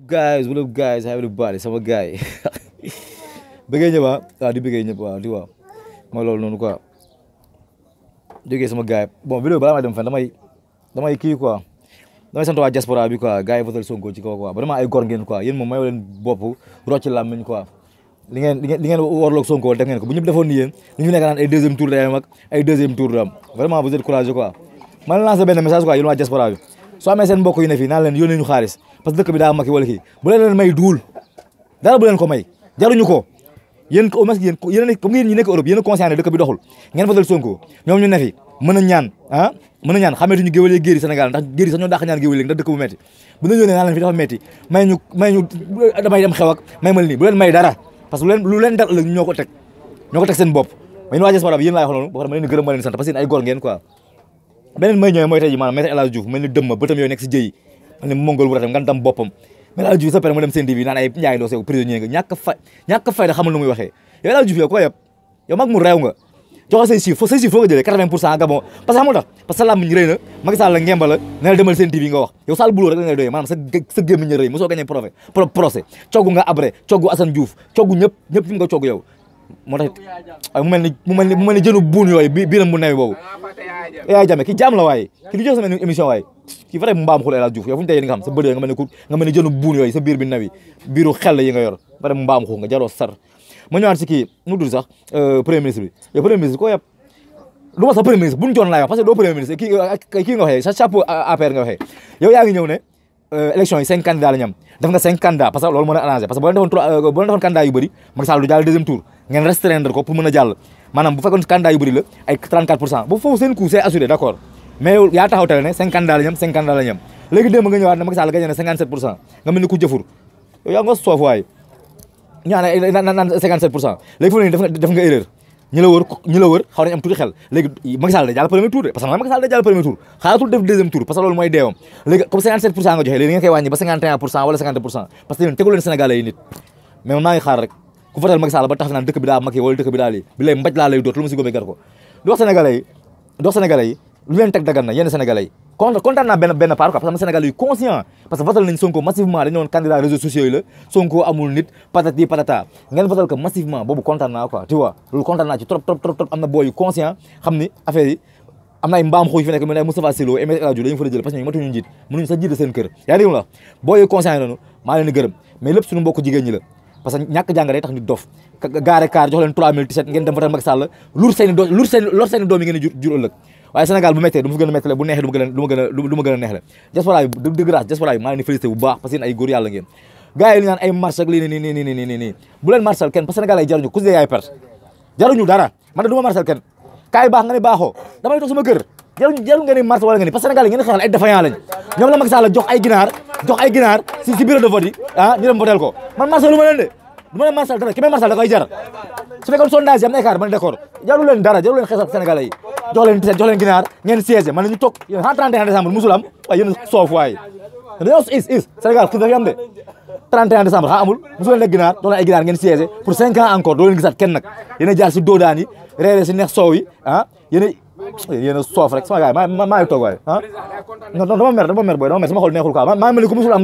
Guys, what up guys, everybody, sama guy. Bëggee ñëpp di bëggee ñëpp waaw di waaw mooy loolu noonu quoi jógee sama gars bon vidéo balaa may dem fen damay kii quoi damay sant waa diaspora bi quoi gars yi votal Sonko ci kaw quoi vraiment ay góor ngeen quoi yéen moom mayoo leen bopp rocc làmmiñ quoi li ngeen warloog Sonko def ngeen ko bu ñëpp defoon ni yéen li ñu nekk naan ay deuxième tour day am ak ay deuxième tour du am vraiment vous êtes courageux quoi ma leen lancé benn message quoi yéen waa diaspora bi soo amee seen mbokk yu ne fii naan leen yónnee ñu xaalis parce que dëkk bi daa makki wala kii bu leen may duul dara bu leen ko may jaruñu ko yéen au moins yéen comme yéen ñi nekk Europe yéen a conscient ne dëkk bi doxul ngeen votal Sonko ñoom ñu ne fi mën a ñaan xameetuñu géwél yi géeri Sénégal ndax géeri sax ñoo dàq ñaan géwél yi ndax dëkk bu metti bu ñu yónnee naan leen fi dafa metti may ñu damay dem xew ak may ma li nii bu leen may dara parce que lu leen dal ëllëg ñoo ko teg seen bopp ma yéen waa diaspora bi yéen laay wax noonu ba pare ma leen gërëm ma leen sant parce que ay góor ngeen quoi beneen may ñëwee mooy tey ji maanaam Maître El Hadji Diouf mel ni dëmm bëtam yooyu nekk si jëyi ma ne mongol bu ratam nga dam boppam mais El Hadji Diouf sa pare mu dem seen TV naan ay njaay doo sew prisonnier nga ñàkk fay da xamul nu muy waxee yow El Hadji Diouf yow ko yëpp yow mag mu réew nga joxe say chiffres foo ko jëlee 80% Gabon parce que xamul tax parce que làmmiñ rëy na Macky Sall la ngemba la ne la demal seen TV nga wax yow Sall buloo rek la ngay doyee maanaam sa gémmiñ rëy mosoo gagné procès coggu nga Abré coggu Assane Diouf coggu ñëpp fi nga coggu yow moo tax mu mel ni jënu buun yooyu biiram bu newi boobu yaay jame ki jaam la waaye ki du jox sama émission waaye ki vrai mbaam xul El Hadji Diouf yow fu ñu tey nga xam sa bët yooyu nga mel ni jënu buun yooyu sa biir bi newi biiru xel yi nga yor vrai mbaam xul nga jaroo sar ma ñëwaat si kii nu dul sax premier ministre bi yow premier ministre ko yëpp lu ma sax premier ministre buñu joon laay wax parce que doo premier ministre kii nga waxee sa chapeau APR nga waxee yow yaa ngi ñëw ne élection yi 5 candidats la ñam def nga 5 candidats parce que loolu mën a arrangé parce que boo leen defoon candidat yu bëri Macky Sall du jàll deuxième tour ngeen restreindre ko pour mën a jàll maanaam bu fekkoon candidat yu bëri la ay 34% bu foofu seen coup c'est assuré d'accord mais yow yaa taxaw tele ne 5 candidats la ñam 5 candidats la ñam léegi démb nga ñëwaat ne Macky Sall gagné na 57% nga mel ni ku jëfur yow yaa nga soof waay naan 57% léegi fu ne def nga erreur ñi la wër xaw nañ am tuuti xel léegi Macky Sall day jàll premier tour de parce que Macky Sall day jàll premier tour xaaratul def deuxième tour parce que loolu mooy deewam léegi comme 57% nga joxe léegi ngeen koy wàññi ba 51% wala 50% parce que yéen tegu leen Sénégalais yi nit mais man maa ngi xaar rek ku votal Macky Sall ba tax naan dëkk bi daa Macky wala dëkk bi daa lii bi lay mbaj laa lay doot lu ma si góobee gar ko di wax Sénégalais yi lu leen teg dagan na yenn Sénégalais yi kontaan naa benn part quoi parce que Sénégalais yu conscient parce que votal nañ Sonko massivement dañu woon candidat réseaux sociaux yi la Sonko amul nit patati patata ngeen votal ko massivement boobu kontaan naa quoi tu vois loolu kontaan naa ci trop am na booy yu conscient xam ni affaire yi am na ay mbaam xuy fi nekk mel ay Moustapha Cissé Lo et Maître El Hadji Diouf dañu fa la jël parce que ñooñu matuñu njiit mënuñu sax jiite seen kër yaa dégg la booy yu conscient yi noonu maa leen di gërëm mais lépp suñu mbokk jigéen ñi la parce que ñàkk jàng day tax nit dof gaare kaar jox leen 3017 ngeen dem votal Macky Sall lor seeni doom yi ngeen di jur ëllëg waaye Sénégal bu méttee du ma gën a méttale bu neexee du ma gën a neexle diaspora bi de grâce diaspora bi maa ngi ni félicité bu baax parce que ay góor yàlla ngeen gars yi li naan ay marche ak lii nii bu leen marchal kenn parce que Sénégal ay jaruñu ku si dee yaay perte jaruñu dara man de du ma marchal kenn kaay baax nga ne baaxoo damay toog sama kër jaruñu nga ne marche wala nga ni parce que Sénégal yi ngeen xeexal ay défaillant lañ ñoom la Macky Sall jox ay ginaar si bureau de vote yi ñu dem votel ko man marchal lu ma leen de du ma leen marchal dara ki may marchal da koy jar su fekkoon sondage yi am na écart man d'accord jaru leen dara jaru leen xeexal Sénégalais yi jox leen ginaar ngeen siège man ñu toog yéen 31 décembre musul am waaye yéen soof waaye dañoo Sénégal xiif dafa am de 31 décembre amul musul leen ginaar jox leen ay ginaar ngeen siège pour 5 ans encore doo leen gisaat kenn nag yéen a jaar si doodaan yi reere si neex soow yi yéen a soof rek sama gars maa ngi toog waaye non dama mer booy sama xol neexul quoi maa ngi mel ni ku musul am